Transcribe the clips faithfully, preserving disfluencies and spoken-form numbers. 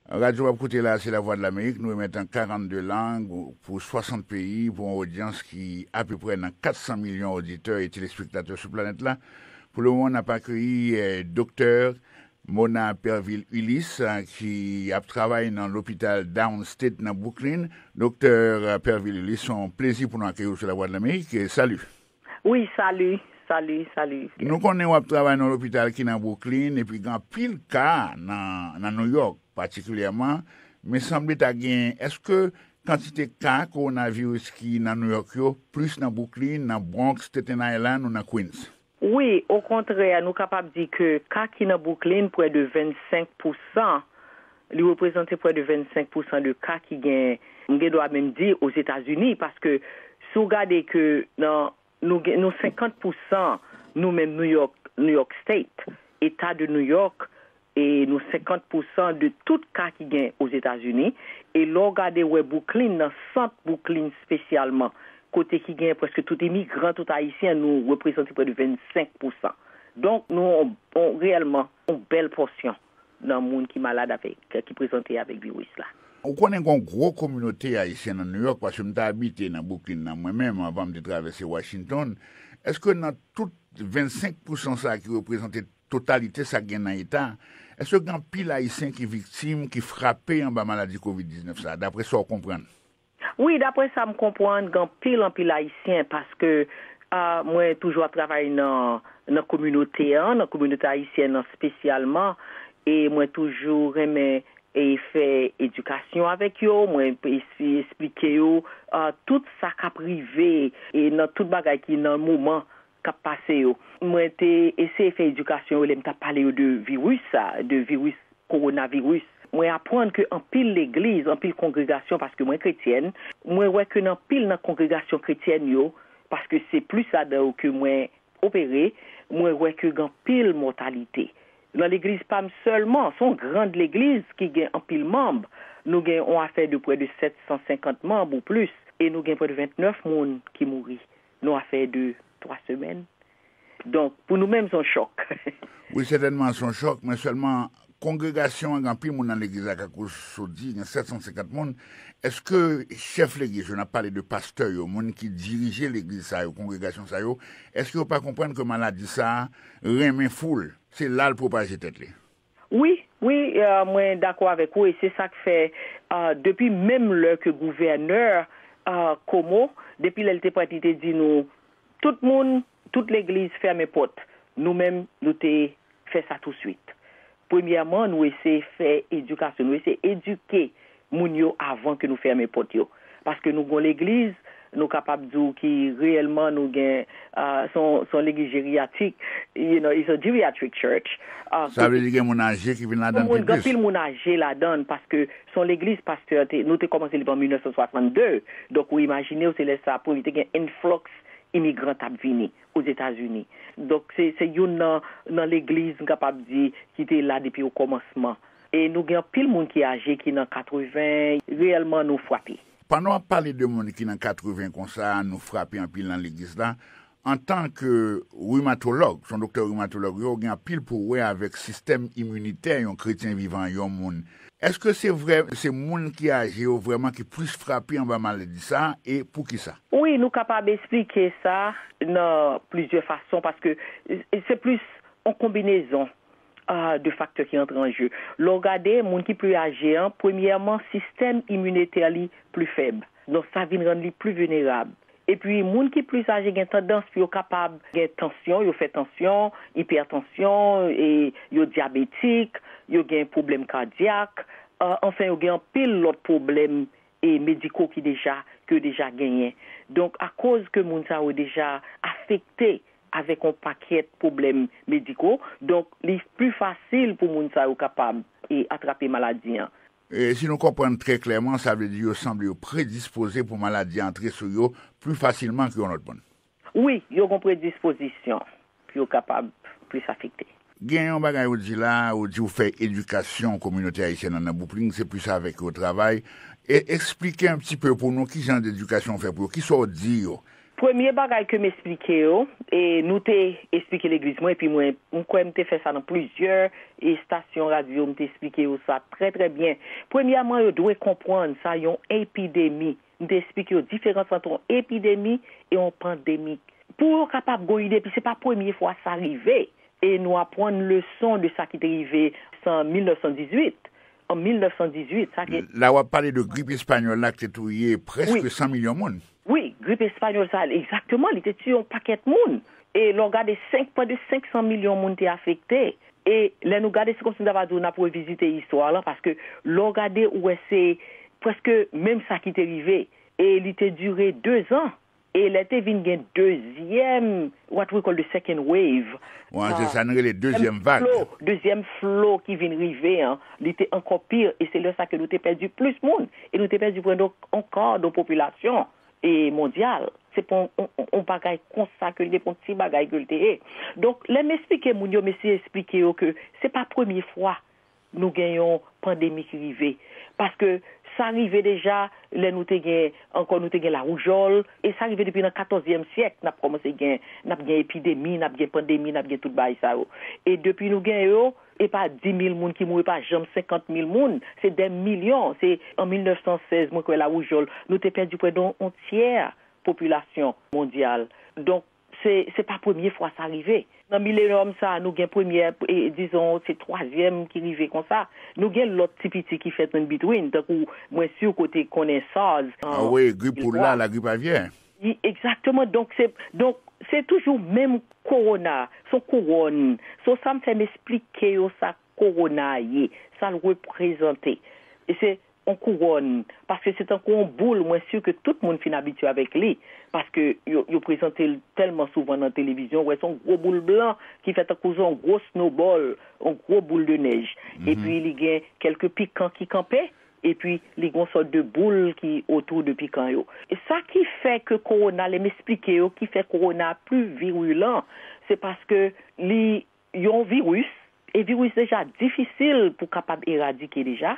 Radyo w ap koute la, se Lavwadlamerik. Nou emèt an karannde lang pou swasant peyi, pou yon odyans ki apeprè nan kat san milyon oditè e telespektatè sou planèt la. Pou lemoman, n ap akeyi eh, Doktè Mona Pervil Ulysse, eh, ki ap travay nan lopital Downstate nan Brooklyn. Doktè Pervil Ulysse, se yon plezi pou nou akeyi w sou Lavwadlamerik. Eh, Salut! Wi, salut, salut, salut. Nou konnen w ap travay nan lopital ki nan Brooklyn, epi gen anpil ka nan, nan New York, patikilyèman, men sanble ta gen, èske kantite ka kowonaviris ki nan New York yo plis nan Brooklyn, nan Bronx, Staten Island ou nan Queens? Wi, okontrè, nou kapab di ke ka ki nan Brooklyn, prè de vennsenk pousan, li reprezante prè de vennsenk pousan de ka ki gen, m gen dwa menm di, Ozetazini, paske si w gade ke nan, nou gen, nou senkant pousan, nou menm New York, New York State, Eta de New York, e nou senkant pousan de tout ka ki gen Ozetazini, e lè w gade wè Brooklyn, nan sant Brooklyn espesyalman, kote ki gen prèske tout imigran, tout ayisyen, nou reprezante prè de vennsenk pousan. Donk, nou on, on, reyèlman on bèl pòsyon nan moun ki malad avèk, ki prezante avèk viris la. Ou konnen gen yon gwo kominote ayisyen nan New York, paske m te abite nan Brooklyn nan mwen menm, anvan m te travèse Washington. Èske nan tout vennsenk pousan sa ki reprezante totalite sa k gen nan eta, èske gen anpil ayisyen ki viktim, ki frape anba maladi kovid diznèf sa, daprè sa w konprann? Wi, daprè sa m konprann, gen anpil, anpil ayisyen, paske, ah, mwen toujou ap travay nan, nan kominote an, nan kominote ayisyèn nan espesyalman, e mwen toujou renmen e fè edikasyon avèk yo, mwen es-, esplike yo, ah, tout sa k ap rive, e nan tout bagay ki nan moman k ap pase yo. Mwen te eseye fè edikasyon yo lè m t ap pale yo de viris sa, de viris kowonaviris. Mwen aprann ke anpil legliz, anpil kongregasyon, paske mwen kretyèn, mwen wè ke nan anpil nan kongregasyon kretyèn yo, paske se plis ladan yo ke mwen opere, mwen wè ke gen anpil mòtalite. Nan legliz pa m sèlman, se yon grand legliz ki gen anpil manm. Nou gen yon afè de prè de sèt san senkant manm ou plis, e nou gen prè de vennèf moun ki mouri nan afè de twa semèn. Donk, pou nou menm, se yon chòk. Wi, sètènman, se yon chòk, men sèlman kongregasyon an, gen anpil moun nan legliz la, tankou w di, gen sèt san senkant moun. Èske chèf legliz yo, n ap pale de pastè yo, moun ki dirije legliz sa yo, kongregasyon sa yo, èske yo pa konprann ke maladi sa a renmen foul? Se la l pwopaje tèt li. Wi, wi, eh, mwen dakò avèk ou, e se sa k fè, eh, depi menm lè ke gouvènè, eh, Komo, depi lè l te prèt, li te di nou, tout moun, tout legliz fèmen pòt. Nou menm, nou te fè sa touswit. Premyèman, nou eseye fè edikasyon, nou eseye edike moun yo avan ke nou fèmen pòt yo. Paske nou gon legliz, nou kapab di w ki reyèlman nou gen, ah, se yon, se yon legliz jeryatik, you know, it's a geriatric church. Ah, sa vle di gen moun aje ki vin ladan l pi plis. Gen anpil moun aje ladan l, paske se yon legliz pastè te, nou te kòmanse li an mil nèf san swasann de. Donk, ou imajine w, se lè sa premye te gen enflòks imigran t ap vini Ozetazini. Donk, se, se youn nan, nan legliz, m kapab di, ki te la depi okòmansman. E nou gen anpil moun ki aje, ki nan katreven, reyèlman nou frape. Pandan w ap pale de moun ki nan katreven konsa, nou frape anpil nan legliz la. Antanke rimatològ, se yon doktè rimatològ yo, ou gen anpil pou wè avèk sistèm iminitè yon kretyen vivan, yon moun. Èske se vrè, se moun ki aje yo vrèman ki plis frape anba maladi sa a, e poukisa? Wi, nou kapab esplike sa nan plizyè fason, paske se plis yon konbinezon, ah, de faktè ki antre an je. Lè w gade, moun ki pli aje an, premyèman, sistèm iminitè li pli fèb. Donk, sa vin rann li pli vilnerab. Epi, moun ki plis aje gen tandans pou yo kapab gen tansyon, yo fè tansyon, ipètansyon, e yo dyabetik, yo gen pwoblèm kadyak, ah, anfen, yo gen anpil lòt pwoblèm e mediko ki deja, ke yo deja genyen. Donk, akoz ke moun sa yo deja afekte avèk yon pakèt pwoblèm mediko, donk, li pli fasil pou moun sa yo kapab e atrape maladi an. E si nou konprann trè klèman, sa vle di yo sanble yo predispoze pou maladi a antre sou yo pli fasilman ke yon lòt moun. Wi, yo gon predispozisyon pou yo kapab plis afekte. Gen yon bagay ou di la, ou di ou fè edikasyon kominote ayisyèn nan, nan Brooklyn, se plis avèk yo w travay. E eksplike yon ti pe pou nou ki jan de edikasyon w fè pou yo, ki sa w di yo. Premye bagay ke m esplike yo, e nou te esplike legliz mwen, epi mwen, m kwè m te fè sa nan plizyè estasyon radyo, m te esplike yo sa trè, trè byen. Premyèman, yo dwe konprann sa yon epidemi. M te esplike yo diferans ant yon epidemi e yon pandemi. Pou yo kapab gon ide, epi se pa premye fwa sa rive. E nou aprann leson de sa ki te rive an mil nèf san dizuit. An mil nèf san dizuit, sa ki... La w ap pale de grip espanyòl la ki te touye prèske san milyon moun. Wi, grip espanyòl sa, egzakteman, li te tiye yon pakèt moun. E lè w gade, senk, plis de senk san milyon moun te afekte. E lè nou gade, se kòmsi nou ta va di w n ap revizite istwa lan, paske lè w gade, ou wè se prèske menm sa ki te rive. E li te dire dezan. E lè te vin gen dezyèm, what we call the second wave, Wan, se sa n rele dezyèm vag. Flo, dezyèm flo ki vin rive an, li te ankò pi, e se lè sa ke nou te pèdi plis moun, e nou te pèdi prè de yon ka de popilasyon e mondyal. Se pa yon, yon, yon bagay konsa ke l te, pa yon ti bagay ke l te ye. Donk, lè m esplike moun yo, m eseye esplike yo ke se pa premye fwa nou gen yon pandemi ki rive. Paske sa rive deja lè nou te gen, ankò nou te gen lawoujòl, e sa rive depi nan katòzyèm syèk, n ap kòmanse gen, n ap gen epidemi, n ap gen pandemi, n ap gen tout bagay sa yo. E depi nou gen yo, e pa dis mil moun ki mouri, pa janm senkant mil moun, se dè milyon. Se an mil nèf san sèz, mwen kwè lawoujòl, nou te pèdi prè de yon tyè popilasyon mondyal. Donk, se, se pa premye fwa sa rive. Nan milenyòm sa, nou gen premyè, e, dizon, se twazyèm ki rive konsa. Nou gen lòt ti piti ki fèt in between, tankou mwen si w kote konnen SARS. Ah wi, grip poul la, lagrip avyè. Egzakteman. Donk, se, donk, se toujou menm kowona, se yon kouwòn. So, sa m fè m esplike yo sa kowona a ye, sa l reprezante. E se yon kouwòn, paske se tankou yon boul, mwen si ke tout moun fin abitye avèk li, paske yo, yo prezante l tèlman souvan nan televizyon, ou wè se yon gwo boul blan ki fè tankou se yon gwo snowball, yon gwo boul de nèj. Epi li gen kèlke pikan ki kanpe, epi li gen yon sòt de boul ki otou de pikan yo. E sa ki fè ke kowona, lè m esplike yo, ki fè kowona pli virilan, se paske li yon viris, e viris deja difisil pou kapab eradike deja.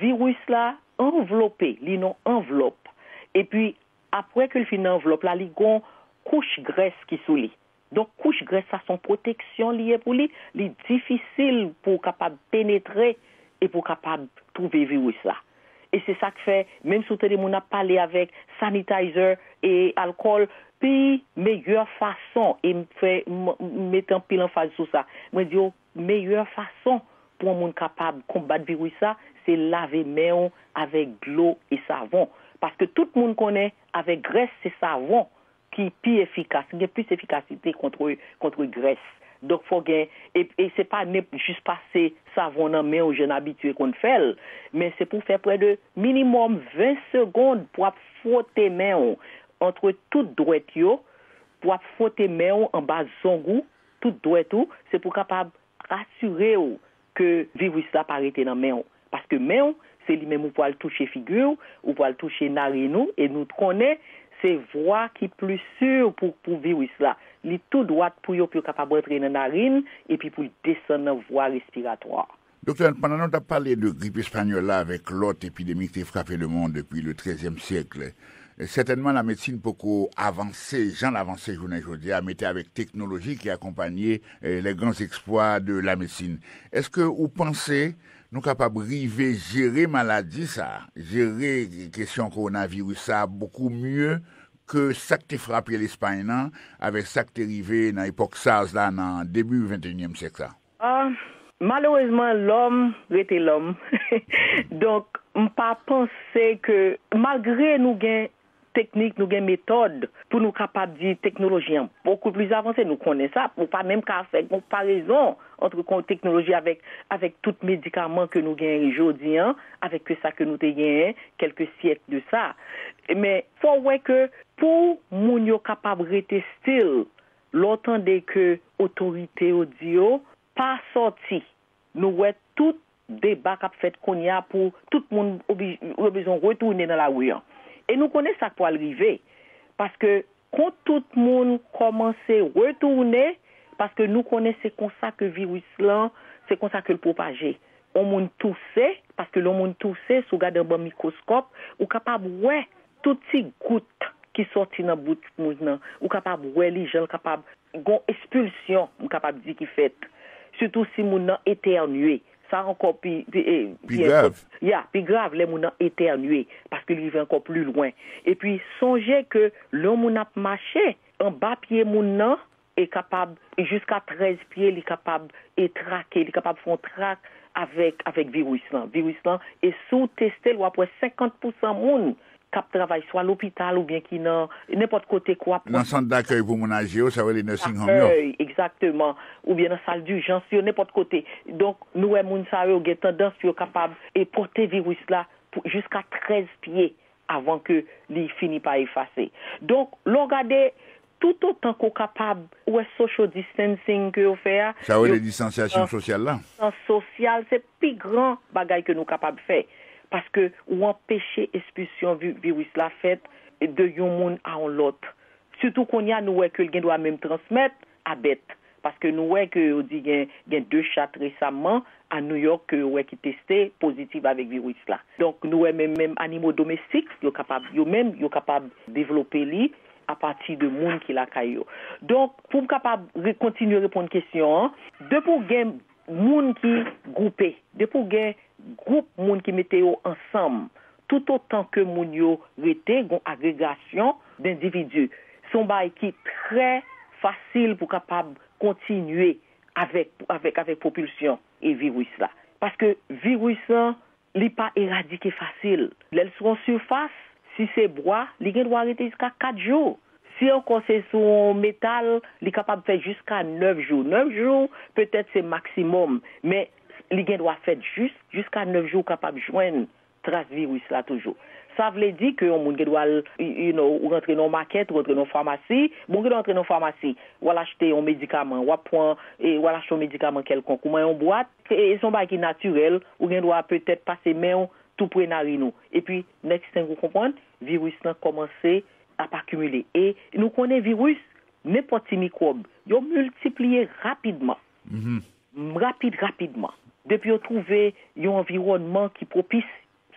Viris la anvlope, li nan anvlòp. Epi, apre ke l fin nan anvlòp la, li gon kouch grès ki sou li. Donk, kouch grès sa se yon pwoteksyon li ye pou li, li difisil pou w kapab penetre e pou w kapab twouve viris la. E se sa k fè, menm si w tande moun ap pale avèk sanitizer e alkòl, pi meyè fason, e m fè, m, m mete anpil anfaz sou sa, mwen di yo, meyè fason pou yon moun kapab konbat viris sa, se lave men w avèk dlo e savon. Paske tout moun konnen, avèk grès, se savon ki pi efikas, gen plis efikasite kont, kont grès. Donk, fò gen, e, e se pa nenp-, jis pase savon nan men w, jan n abitye konn fè l, men se pou fè prè de minimòm ven segond pou w ap fwote men w antre tout dwèt yo, pou w ap fwote men w anba zong ou, tout dwèt ou, se pou kapab rasire w ke viris la pa rete nan men w. Paske men w, se li menm ou pral touche figi w, ou pral touche narin ou, e nou konnen se vwa ki pli si pou, pou viris la. Li tou dwat pou yo, pou yo kapab rantre nan narin, epi pou l desann nan vwa respiratwa. Doktè, pandan nou t ap pale de grip espanyòl la avèk lòt epidemi ki te frape lemond depi le trèzyèm syèk, sètènman lamedsin poko avanse jan l avanse jounen jodi a, mete avèk teknoloji ki akonpanye, eh, les grands exploits de la médecine. Èske ou panse nou kapab rive jere maladi sa, jere kesyon kowonaviris sa bokou mye ke sa k te frape Lespay nan, avèk sa k te rive nan epòk SARS la nan debi venteyinyèm syèk sa? Ah, malerezman, lòm rete lòm. Donk, m pa panse ke, malgre nou gen teknik, nou gen metòd pou nou kapab di teknoloji an bokou plis avanse, nou konnen sa, ou pa menm ka fè konparezon ant kon-, teknoloji avèk, avèk tout medikaman ke nou genyen jodi an, avèk ke sa ke nou te genyen kèlke syèk de sa. Men, fò w wè ke pou moun yo kapab rete still, lè w tande ke otorite yo di yo, pa sòti. Nou wè tout deba k ap fèt kounye a pou tout moun obli-, yo bezwen retounen nan lari an. E nou konnen sa k pral rive. Paske kon tout moun kòmanse retounen, paske nou konnen se konsa ke viris lan, se konsa ke l pwopaje. On moun touse, paske lè on moun touse, si w gade anba mikwoskòp, ou kapab wè tout ti gout ki sòti nan bout moun nan. Ou kapab wè li jan l kapab gon espilsyon, m kapab di, ki fèt. Sitou si moun nan etènye. Sa ankò pi, pi, eh, Pi grav. Ya, pi grav lè moun nan etènye, paske li rive ankò pli lwen. Epi, sonje ke lè yon moun ap mache, anba pye moun nan, e kapab, jiska trèz pye, li kapab e trake, li kapab fè yon trak avèk, avèk viris lan. Viris lan, e si w teste l, w ap wè senkant pousan moun k ap travay swa lopital oubyen ki nan nenpòt kote ke w ap Nan sant dakèy pou moun aje yo, sa yo rele nursing home yo. Akèy, egzakteman. Oubyen nan sal dijans yo, nenpòt kote. Donk, nou wè moun sa yo gen tandans pou yo kapab e pote viris la pou, jiska trèz pye avan ke li fini pa efase. Donk, lè w gade, toutotan ke w kapab, ou wè social distancing ke yo fè a, Sa yo yo rele distansyasyon sosyal la. Distans sosyal, se pi gran bagay ke nou kapab fè. Paske ou anpeche espilsyon vi- viris la fèt de yon moun a yon lòt. Sitou kounye a, nou wè ke l gen dwa menm transmèt a bèt. Paske nou wè ke yo di gen, gen de chat resaman a New York ke yo wè ki teste pozitif avèk viris la. Donk, nou wè menm, menm animo domestik, yo kapab, yo menm, yo kapab devlope li apati de moun ki lakay yo. Donk, pou m kapab re- kontinye reponn kesyon an, depi w gen moun ki gwoupe, depi w gen gwoup moun ki mete yo ansanm, toutotan ke moun yo rete, gon agregasyon dendividi, se yon bagay ki trè fasil pou kapab kontinye avèk, avèk, avèk pwopilsyon e viris la. Paske viris lan, li pa eradike fasil. Lè l sou yon sifas, si se bwa, li gen dwa rete jiska kat jou. Si ankò se sou yon metal, li kapab fè jiska nèf jou. Nèf jou, petèt se maksimòm, men li gen dwa fèt jis, jiska nèf jou, ou kapab jwenn tras viris la toujou. Sa vle di ke yon moun gen dwa al, you know, ou rantre nan yon makèt, ou rantre nan yon famasi, bon, ou gen dwa rantre nan yon famasi, w al achte yon medikaman, w ap pran, e, w al achte yon medikaman kèlkonk, ou manyen yon bwat, e, e se yon bagay ki natirèl, ou gen dwa petèt pase men w tou pre narin ou. Epi, next thing ou konprann, viris lan kòmanse ap akimile. E nou konnen viris, nenpòt ti mikwòb, yo miltipliye rapidman. Rapid, rapidman. Depi yo twouve yon anviwònman ki pwopis,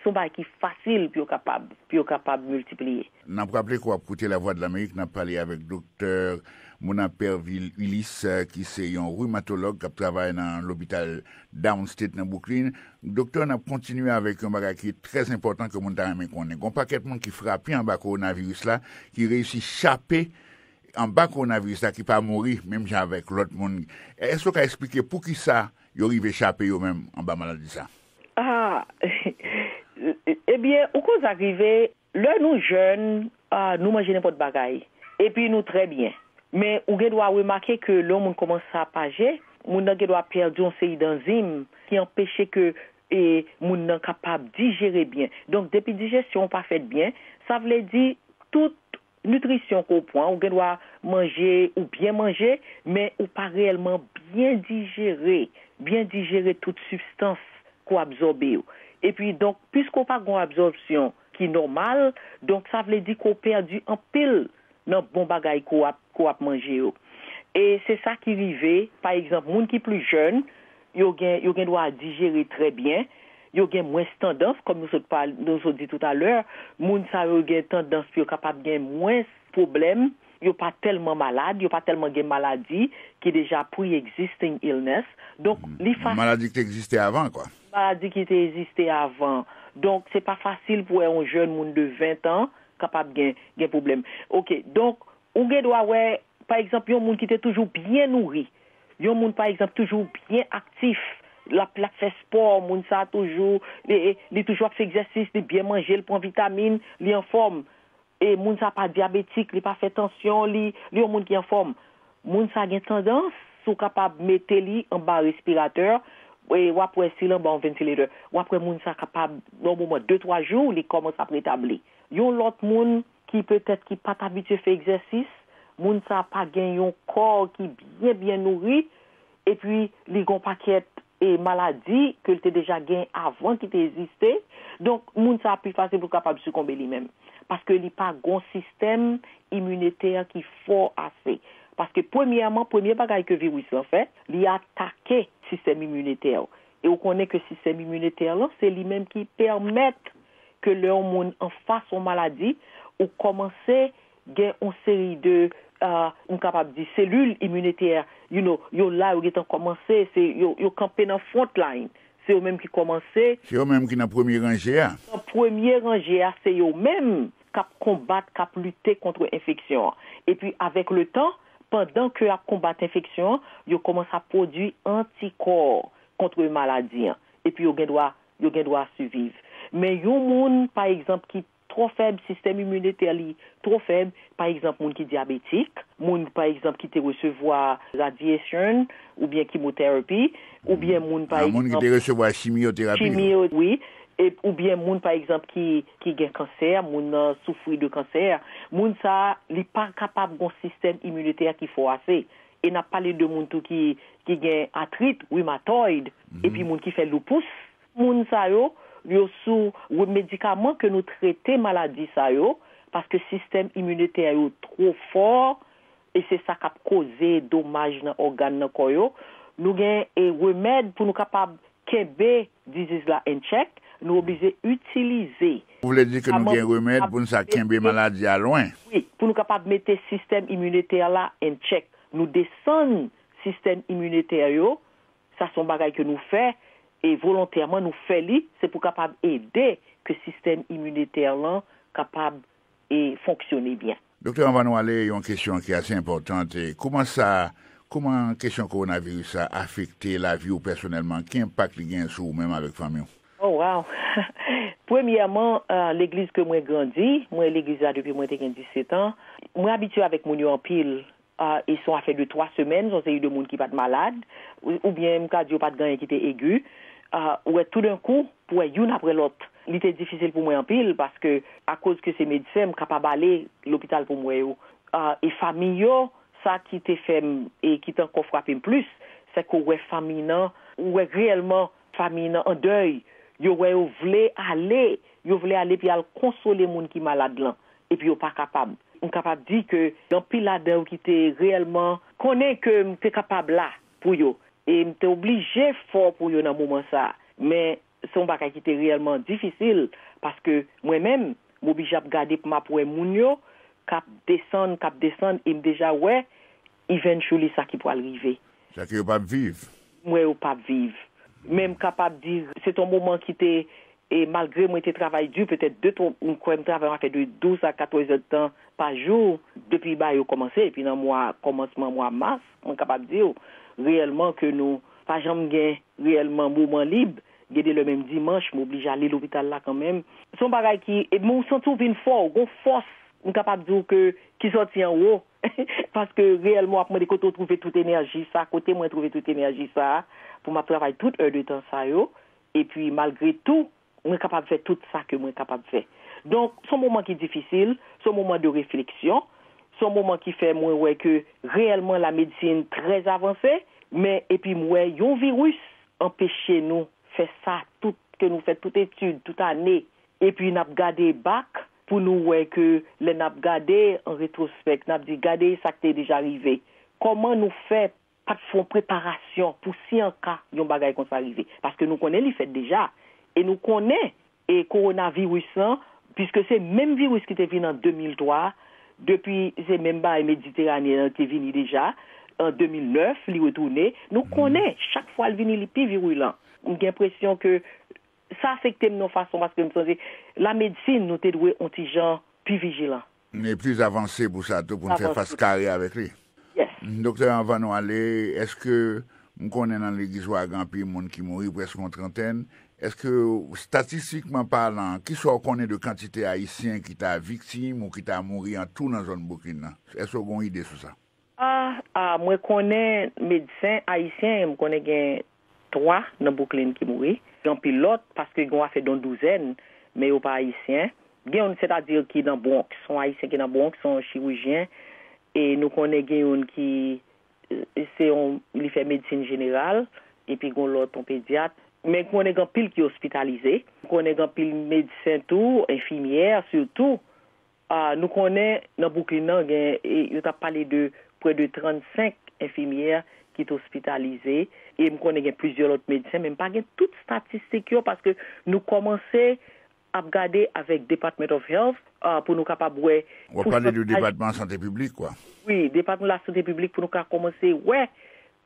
se yon bagay ki fasil pou yo kapab, pou yo kapab miltipliye. N ap raple ke w ap koute Lavwadlamerik, n ap pale avèk Doktè Mona Pervil Ulysse, eh, ki se yon rimatològ k ap travay nan lopital Downstate nan Brooklyn. Doktè, n ap kontinye avèk yon bagay ki trè enpòtan ke moun ta renmen konnen. Gon pakèt moun ki frape anba kowonaviris la, ki reyisi chape anba kowonaviris la, ki pa mouri menm jan avèk lòt moun. Èske w ka eksplike poukisa yo rive chape yo menm anba maladi sa? Ah, ebyen, ou konn sa k rive, lè nou jèn, ah, nou manje nenpòt bagay. Epi nou trè byen. Men ou gen dwa remake ke lè yon moun kòmanse ap aje, moun nan gen dwa pèdi yon seri danzim ki anpeche ke e moun nan kapab dijere byen. Donk, depi dijesyon w pa fèt byen, sa vle di tout nitrisyon ke w pran, ou gen dwa manje, ou byen manje, men ou pa reyèlman byen dijere, byen dijere tout sibstans ke w absòbe yo. Epi, donk, piske w pa gen yon absòpsyon ki nòmal, donk, sa vle di ke w pèdi anpil nan bon bagay ke w ap, ke w ap manje yo. E se sa ki rive, pa egzanp, moun ki pli jèn, yo gen, yo gen dwa dijere trè byen, yo gen mwens tandans, kòm nou sot pale, nou sot di toutalè, moun sa yo gen tandans pou yo kapab gen mwens pwoblèm, yo pa tèlman malad, yo pa tèlman gen maladi ki deja pre-existing illness. Donk, li fasil. Maladi ki te egziste avan, kwa. Maladi ki te egziste avan. Donk, se pa fasil pou wè yon jèn moun de ven an kapab gen, gen pwoblèm. Oke, donk, ou gen dwa wè, pa egzanp, yon moun ki te toujou byen nouri, yon moun, pa egzanp, toujou byen aktif, l ap, l ap fè spò, moun sa a toujou, li, li toujou ap fè egzèsis, li byen manje, li pran vitamin, li anfòm. E moun sa a pa dyabetik, li pa fè tansyon, li, li yon moun ki anfòm. Moun sa a gen tandans, si w kapab mete li anba respiratè, e w ap wè si l anba yon ventilator, w ap wè moun sa a kapab, nan yon moman de twa jou, li kòmanse ap retabli. Yon lòt moun ki petèt ki pa t abitye fè egzèsis, moun sa a pa gen yon kò ki byen, byen nouri, epi li gen yon pakèt e maladi ke l te deja gen avan ki te egziste. Donk, moun sa a pi fasil pou kapab sikonbe li menm. Paske li pa gen yon sistèm iminitè ki fò ase. Paske premyèman, premye bagay ke viris lan fè, li atake sistèm iminitè w. E ou konnen ke sistèm iminitè lan, se li menm ki pèmèt ke lè yon moun anfas yon maladi, ou kòmanse Gen yon seri de, ah, m kapab di, selil iminitè, you know, yo la, yo gentan kòmanse, se yo, yo kanpe nan front line. Se yo menm ki kòmanse. Se yo menm ki nan premye ranje a. Nan premye ranje a, se yo menm k ap konbat, k ap lite kont enfeksyon an. Epi, avèk le tan, pandan ke y ap konbat enfeksyon an, yo kòmanse ap pwodui antikò kont maladi an. Epi, yo gen dwa, yo gen dwa siviv. Men yon moun, pa egzanp, ki twò fèb, sistèm iminitè li twò fèb, pa egzanp, moun ki dyabetik, moun, pa egzanp, ki te resevwa radiation oubyen chemotherapy, oubyen moun, pa egzanp, moun ki te resevwa chimyoterapi. Chimyo, wi. E, oubyen moun, pa egzanp, ki, ki gen kansè, moun nan soufri de kansè, moun sa a, li pa kapab gon sistèm iminitè ki fò ase. E n ap pale de moun tou ki, ki gen atrit, rheumatoid, epi moun ki fè lupus. Moun sa yo, yo sou medikaman ke nou trete maladi sa yo, paske sistèm iminitè yo twò fò, e se sa k ap koze domaj nan ògàn nan kò yo. Nou gen, e, remèd pou nou kapab kenbe diziz la in check, nou oblije itilize. Ou vle di ke nou gen remèd pou n sa kenbe maladi a lwen? Wi, pou nou kapab mete sistèm iminitè la in check. Nou desann sistèm iminitè yo, sa se yon bagay ke nou fè, e volontèman nou fè li, se pou kapab ede ke sistèm iminitè lan kapab, e, fonksyone byen. Doktè, anvan nou ale, yon kesyon ki ase enpòtan, e kòman sa, kòman kesyon kowonaviris sa afekte lavi w pèsonèlman? Ki enpak li genyen sou ou menm avèk fanmi w? Oh, wow! Premyèman, ah, legliz ke mwen grandi, mwen legliz la depi mwen te gen disèt an. Mwen abitye avèk moun yo anpil. Ah, e se yon afè de twa semèn, se yon seri de moun ki pa t malad, ou, oubyen m ka di yo pa t gen anyen ki te egi. Ah, ou wè, toudenkou, pou wè youn apre lòt, li te difisil pou mwen anpil, paske akoz ke se medsen, m kapab ale lopital pou m wè yo. Ah, e fanmi yo, sa ki te fè m, e ki te ankò frape m plis, se ke w wè fanmi nan, ou wè reyèlman fanmi nan an dèy, yo wè yo vle ale, yo vle ale pi al konsole moun ki malad lan, epi yo pa kapab. M kapab di ke gen anpil ladan yo ki te reyèlman konnen ke m te kapab la pou yo, e m te oblije fò pou yo nan moman sa a. Men se yon bagay ki te reyèlman difisil, paske mwen menm, m oblije ap gade pou m ap wè moun yo k ap desann, k ap desann, e m deja wè eventually sa ki pral rive. Sa ke yo p ap viv. M wè yo p ap viv. Men m kapab di, se t yon moman ki te, e malgre mwen te travay di, petèt de, twa, m kwè m travay yon afè de douz a katrèz èdtan pa jou, depi bagay yo kòmanse, epi nan mwa, kòmansman mwa mas, mwen kapab di w, reyèlman ke nou pa janm gen reyèlman moman lib, gen de lè menm dimanch, m oblije ale lopital la kanmenm. Se yon bagay ki, e, men w santi w vin fò, w gon fòs, m kapab di w ke, ki sòti anwo, paske reyèlman w ap mande kote w twouve tout enèji sa, kote mwen twouve tout enèji sa, pou m ap travay tout è de tan sa yo, epi malgre tou, mwen kapab fè tout sa ke mwen kapab fè. Donk, se yon moman ki difisil, se yon moman de refleksyon, se yon moman ki fè mwen wè ke reyèlman lamedsin trè avanse, men epi m wè yon viris anpeche nou fè sa tout, ke nou fè tout etid, tout ane, epi n ap gade bak pou nou wè ke lè n ap gade an retwospèk, n ap di, gade sa k te deja rive. Kòman nou fè pa t fè yon preparasyon pou si an ka yon bagay konsa rive? Paske nou konnen li fèt deja. E nou konnen, e kowonaviris lan, piske se menm viris ki te vin an de mil twa, depi se menm bagay Mediteranen an te vini deja, an de mil nèf, li retounen. Nou konnen, chak fwa l vini, li pi virilan. M gen enpresyon ke sa afekte m nan yon fason, paske m sonje, lamedsin, nou te dwe yon ti jan pi vijilan. Nou plis avanse pou sa tou, pou n fè fas kare avèk li. Yes. Doktè, anvan nou ale, èske, m konnen nan legliz ou a gen anpil moun ki mouri, prèske yon trantèn, èske estatistikman palan, kisa w konnen de kantite Ayisyen ki ta viktim ou ki ta mouri an tou nan zòn Bwouklin nan? Èske w gen yon ide sou sa? Ah, ah, mwen konnen medsen ayisyen, m konnen gen twa nan Bwouklin ki mouri. Gen anpil lòt, paske gen yon afè de yon douzèn, men yo pa ayisyen. Gen youn, sètadi ki nan Bwonks, yon ayisyen ki nan Bwonks, yon chirijyen. E nou konnen gen youn ki, e, se yon, li fè medsin jeneral, epi gen yon lòt, yon pedyat. Men konnen gen anpil ki ospitalize. Konnen gen anpil medsen tou, enfimyè sitou. Ah, nou konnen nan Bwouklin nan gen, e, yo t ap pale de prè de trannsenk enfimyè ki t ospitalize, e m konnen gen plizyè lòt medsen, men m pa gen tout estatistik yo, paske nou kòmanse ap gade avèk Department of Health, ah, pou nou kapab wè. W ap pale de Depatman Sante Piblik, kwa. Wi, Depatman Lasante Piblik pou nou ka kòmanse wè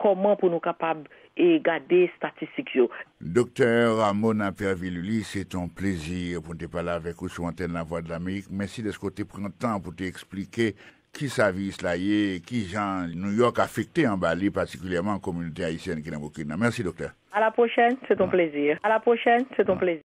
kòman pou nou kapab e gade estatistik yo. Doktè Ramona Perviluli, se te yon plezi pou n te pale avèk ou sou antèn Lavwadlamerik. Mèsi dèske w te pran tan pou te eksplike ki sa viris la ye, ki jan New York afekte anba li, patikilyèman kominote ayisyèn ki nan Brooklyn nan. Mèsi, doktè. À la prochaine, c'est un plaisir. À la prochaine, c'est un plaisir.